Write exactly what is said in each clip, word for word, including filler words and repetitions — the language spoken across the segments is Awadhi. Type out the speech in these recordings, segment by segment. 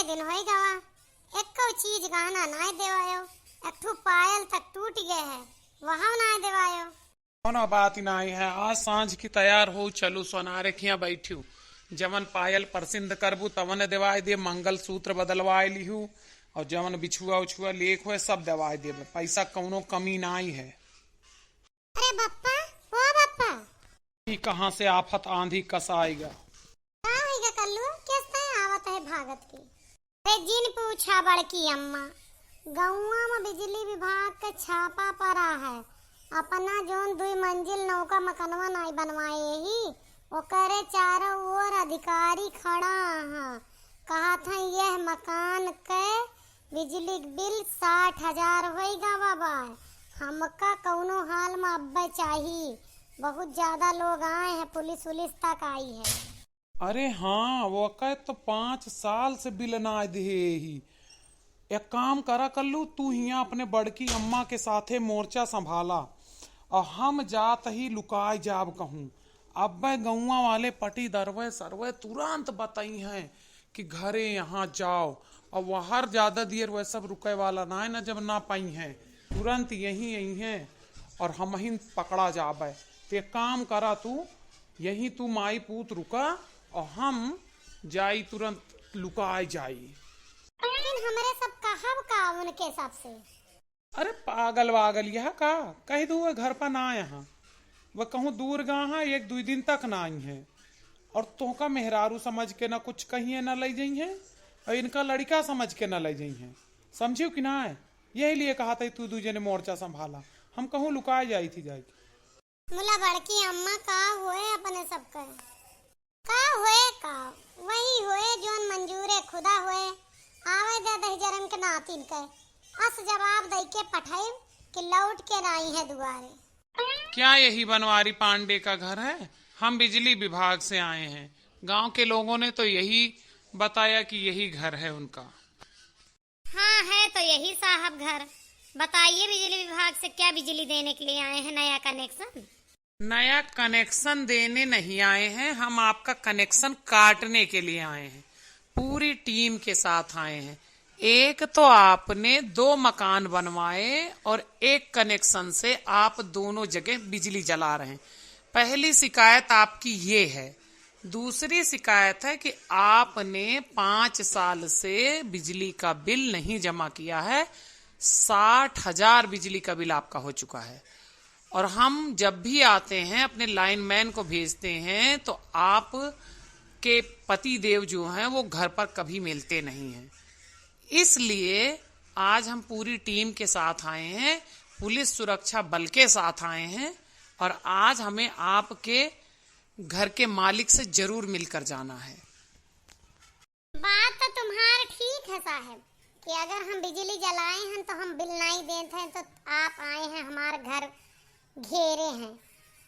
दिन होई गवा, एक्को चीज गहना नाय देवायो, एक ठू पायल तक टूट गए है, वहाँ नाय देवायो। कौनो बात नाय है, आज सांझ की तैयार हो, चलू सोनारे खिया बैठू, जवन पायल पसंद करबू तवन देवाय दे, मंगलसूत्र बदलवाय लिहू, और जवन बिछुआ उछुआ लेक होए सब देवाय देबे, पैसा कौनो कमी नाय है। अरे बप्पा, ओ बप्पा। ई कहाँ से आफत आंधी कस आइगा? का होइगा कल्लू? कैसे आवत है भागत के? अरे जिन पूछा बड़की अम्मा, गौवा में बिजली विभाग के छापा पड़ा है। अपना जोन दुई मंजिल नौका मकनवा नाई बनवाए ही, ओकरे चारों ओर अधिकारी खड़ा हैं। कहत हैं यह मकान के बिजली के बिल साठ हजार होई गवा बा। हमका कौनो हाल में अब्बे चाही। बहुत ज्यादा लोग आए हैं, पुलिस उलिस तक आई है। अरे हाँ, वो कहे तो पाँच साल से बिल ना दिहे ही। एक काम करा कल्लू, तू हियाँ अपने बड़की अम्मा के साथे मोर्चा संभाला और हम जात ही लुकाए जाब कहूँ। अब्बे गौवा वाले पटीदरवे सरवे तुरंत बताई हैं कि घरे यहाँ जाओ। अब वहर ज्यादा देर वह सब रुके वाला ना है ना, जब ना पाई हैं तुरंत यहीं आई हैं और हमहिन पकड़ा जाबे। ते काम करा तू, यहीं तू माई पूत रुका और हम जाई तुरंत लुकाए जाई। लेकिन हमरे सब कहब का उनके सबसे? अरे पागल वागल यह का? कह दू वह घर पर ना यहाँ, वह कहूँ दूर गा हाँ, एक दुई दिन तक ना आई हैं। और तोहका मेहरारू समझ के ना कुछ कहिए ना ले जाई हैं और इनका लड़का समझ के ना ले जाई हैं, समझियो कि ना? यही लिए कहा था तू दू जने मोर्चा संभाला, हम कहूँ लुकाए जाई थी जाए। मुला बड़की अम्मा का होए अपने सबके? का होए का? वही होए जौन मंजूर खुदा होए। आवे दे दहिजरन के नातिन के। अस जवाब दई के पठाइब कि लौट के नाई है दुआरे। क्या यही बनवारी पांडे का घर है? हम बिजली विभाग से आए हैं। गांव के लोगों ने तो यही बताया कि यही घर है उनका। हाँ, है तो यही साहब घर। बताइए, बिजली विभाग से क्या बिजली देने के लिए आए हैं, नया कनेक्शन? नया कनेक्शन देने नहीं आए हैं, हम आपका कनेक्शन काटने के लिए आए हैं। पूरी टीम के साथ आए हैं। एक तो आपने दो मकान बनवाए और एक कनेक्शन से आप दोनों जगह बिजली जला रहे हैं। पहली शिकायत आपकी ये है। दूसरी शिकायत है कि आपने पाँच साल से बिजली का बिल नहीं जमा किया है। साठ हजार बिजली का बिल आपका हो चुका है। और हम जब भी आते हैं, अपने लाइनमैन को भेजते हैं, तो आपके पति देव जो हैं, वो घर पर कभी मिलते नहीं हैं। इसलिए आज हम पूरी टीम के साथ आए हैं, पुलिस सुरक्षा बल के साथ आए हैं और आज हमें आपके घर के मालिक से जरूर मिलकर जाना है। बात तो तुम्हार ठीक है साहब, कि अगर हम बिजली जलाए हैं तो हम बिल नाई देत हैं, तो आप आए हैं हमार घर घेरे हैं।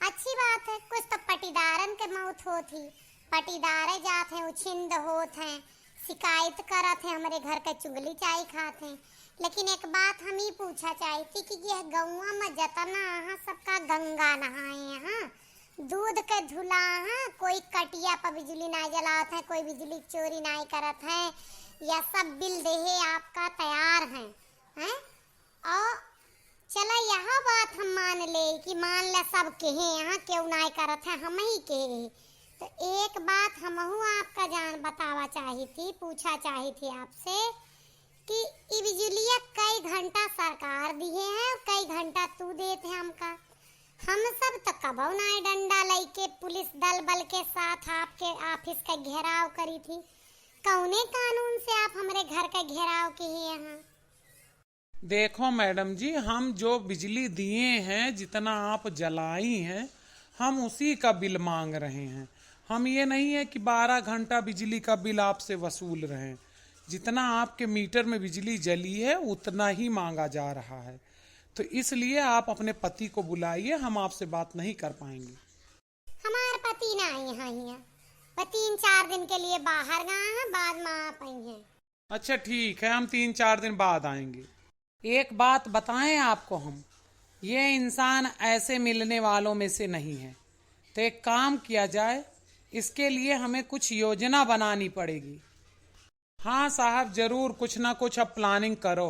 अच्छी बात है, कुछ तो पटीदारन के मौत होत ही, पटीदारे जात हैं, उछिंद होत हैं, शिकायत करत हैं, हमरे घर के चुगली चाय खात हैं। लेकिन एक बात हम ही पूछा चाहती कि यह गौवा में जतना अहाँ सबका गंगा नहाए हैं, दूध के धुला, हाँ, कोई कटिया पर बिजली नाई जलावत है, कोई बिजली चोरी नाई करत है, या सब बिल देहे आपका तैयार है, हैं? और चला यह बात हम मान ले कि मान ले सब कहे यहाँ केहू नाई करत है, हम ही कहे। तो एक बात हमहू आपका जान बतावा चाही थी, पूछा चाही थी आपसे कि ई बिजुलिया कई घंटा सरकार दिहे है और कई घंटा तू देत है हमका। हम सब तो कबो नाय डंडा लइके पुलिस दल बल के साथ आपके ऑफिस का घेराव करी थी। कौने कानून से आप हमरे घर का घेराव किहे हैं? देखो मैडम जी, हम जो बिजली दिए हैं, जितना आप जलाई हैं, हम उसी का बिल मांग रहे हैं। हम ये नहीं है कि बारह घंटा बिजली का बिल आपसे वसूल रहे हैं। जितना आपके मीटर में बिजली जली है, उतना ही मांगा जा रहा है। तो इसलिए आप अपने पति को बुलाइए, हम आपसे बात नहीं कर पाएंगे। हमार पति ना आई हैं हियाँ, वह तीन चार दिन के लिए बाहर गए हैं, बाद में आ पाई हैं। अच्छा ठीक है, हम तीन चार दिन बाद आएंगे। एक बात बताएं आपको हम, ये इंसान ऐसे मिलने वालों में से नहीं है। तो एक काम किया जाए, इसके लिए हमें कुछ योजना बनानी पड़ेगी। हाँ साहब, जरूर कुछ ना कुछ अब planning करो।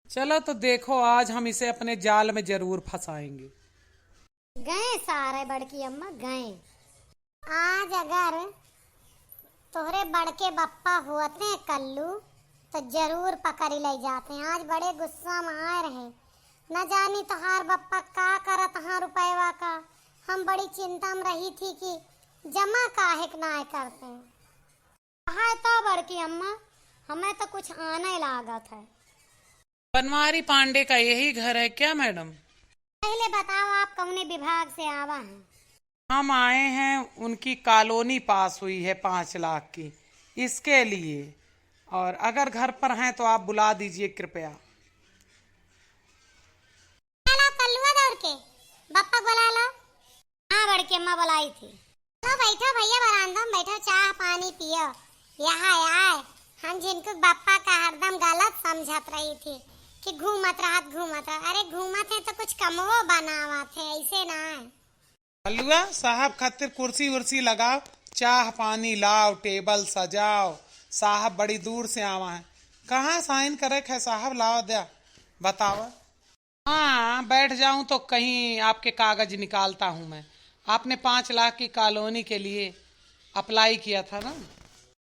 चलो तो देखो, आज हम इसे अपने जाल में जरूर फंसाएंगे। गए सारे बड़की अम्मा, गए। आज अगर तोहरे बड़के बप्पा होते कल्लू, तो जरूर पकड़ी ले जाते। आज बड़े गुस्सा में आए रहे। न जानी तोहार बप्पा का करत हाँ रुपयवा का। हम बड़ी चिंता में रही थी कि जमा काहे के नाय करते। कहा तो बड़की अम्मा, हमें तो कुछ आने लागत है। बनवारी पांडे का यही घर है क्या मैडम? पहले बताओ, आप कौने विभाग से आवा हैं? हम आए हैं, उनकी कॉलोनी पास हुई है पाँच लाख की, इसके लिए। और अगर घर पर हैं तो आप बुला दीजिए कृपया। बुला लो कल्लुआ दौड़ के, बप्पा को बुला लो। हाँ बड़की अम्मा बुलाई थी। तो बैठो भैया, बरामदा में बैठो, चाह पानी पियो। यहाँ आए, हम जिनको बप्पा का हरदम गलत समझत रही थी कि घूमत रहत, घूमत रहत। अरे घूमत है तो कुछ कमवो बनावत है, ऐसे ना है। कल्लुआ, साहब खातिर कुर्सी उर्सी लगाओ, चाह पानी लाओ, टेबल सजाओ। साहब बड़ी दूर से आवा है। कहाँ साइन करे के है साहब, लाओ द्या, बताओ। हाँ, बैठ जाऊं तो कहीं आपके कागज निकालता हूँ मैं। आपने पाँच लाख की कॉलोनी के लिए अप्लाई किया था ना?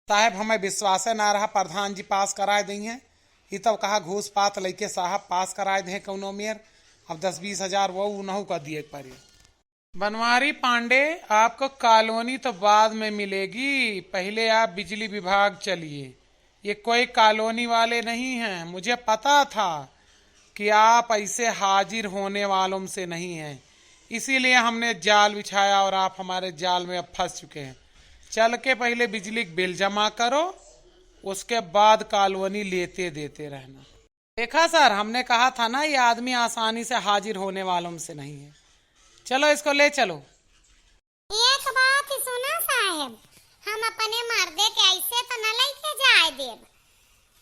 साहब, हमें विश्वास है ना रहा, प्रधान जी पास कराए दी हैं। ई तब कहा घूस पात लइके साहब पास कराए दे कौनो मेर। अब दस बीस हजार वो उनहू का दिए के पड़ी। बनवारी पांडे, आपको कॉलोनी तो बाद में मिलेगी, पहले आप बिजली विभाग चलिए। ये कोई कॉलोनी वाले नहीं हैं। मुझे पता था कि आप ऐसे हाजिर होने वालों में से नहीं हैं, इसीलिए हमने जाल बिछाया और आप हमारे जाल में अब फंस चुके हैं। चल के पहले बिजली का बिल जमा करो, उसके बाद कॉलोनी लेते देते रहना। देखा सर, हमने कहा था ना, ये आदमी आसानी से हाजिर होने वालों में से नहीं है। चलो, इसको ले चलो। एक बात सुना साहेब, हम अपने मर्दे के ऐसे तो न लेके जाए देब,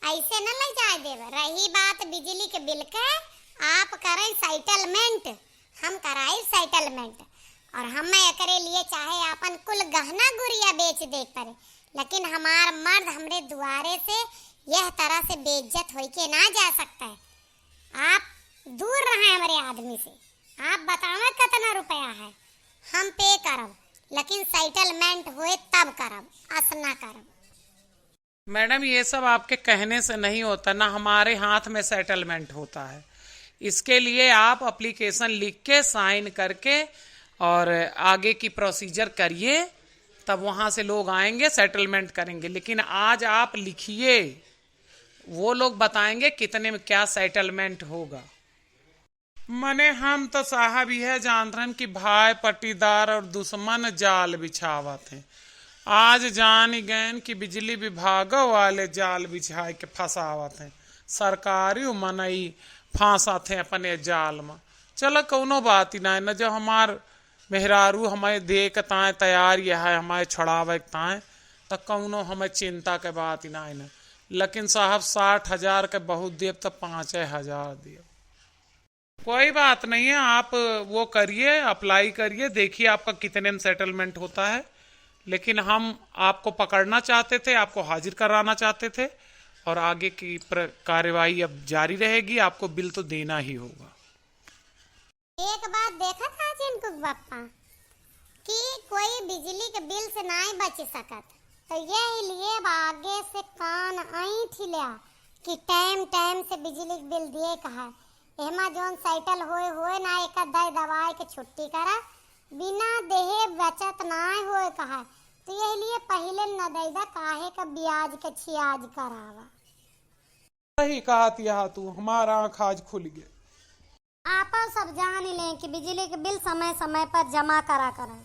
ऐसे न ले जाए देब। रही बात बिजली के बिल के, आप करें सेटलमेंट, हम कराई सेटलमेंट, और हम एकरे लिए चाहे आपन कुल गहना गुरिया बेच दे परे, लेकिन हमार मर्द हमरे दुआरे से यह तरह से बेइज्जत होई के ना जा सकता है। आप दूर रहें हमरे आदमी से। आप बतावें कितना रुपया है, हम पे करब, लेकिन सेटलमेंट होए तब करब, अस ना करब। मैडम, ये सब आपके कहने से नहीं होता, ना हमारे हाथ में सेटलमेंट होता है। इसके लिए आप एप्लीकेशन लिख के, साइन करके और आगे की प्रोसीजर करिए, तब वहाँ से लोग आएंगे, सेटलमेंट करेंगे। लेकिन आज आप लिखिए, वो लोग बताएंगे कितने में क्या सेटलमेंट होगा। मने हम तो साहब यह जानत रहन कि भाई पट्टीदार और दुश्मन जाल बिछावत हैं। आज जान गएन कि बिजली विभाग वाले जाल बिछाए के फंसावत हैं। सरकारी मनई फांसत हैं अपने जाल में। चलो कौनो बात ही ना है, न जो हमार मेहरारू हमें दे के ताए तैयार यह है, हमें छोड़ावे के ताए, तो कौनो हमें चिंता के बात ही ना है ना। लेकिन साहब, साठ हजार के बहुत देब तो पाँचे हजार देब। कोई बात नहीं है, आप वो करिए, अप्लाई करिए, देखिए आपका कितने में सेटलमेंट होता है। लेकिन हम आपको पकड़ना चाहते थे, आपको हाजिर कराना चाहते थे, और आगे की प्र-, कार्यवाही अब जारी रहेगी, आपको बिल तो देना ही होगा। एक बात देखत हा चिंटू बप्पा कि कोई बिजली के बिल से नाई बच सकत, तो यही लिए अब आगे से कान ऐंठ लिया कि टाइम टाइम से बिजली के बिल दिए का है। एमा जौन सेटल होए होए ना, एक दे दवाई के छुट्टी करा, बिना देहे बचत नाई होए का है। तो यही लिए पहिले न दे दा, काहे का ब्याज के छियाज करावा। सही कहत यहा तू, हमार आँख आज खुल गए। आपो सब जान लें कि बिजली के बिल समय समय पर जमा करा करें।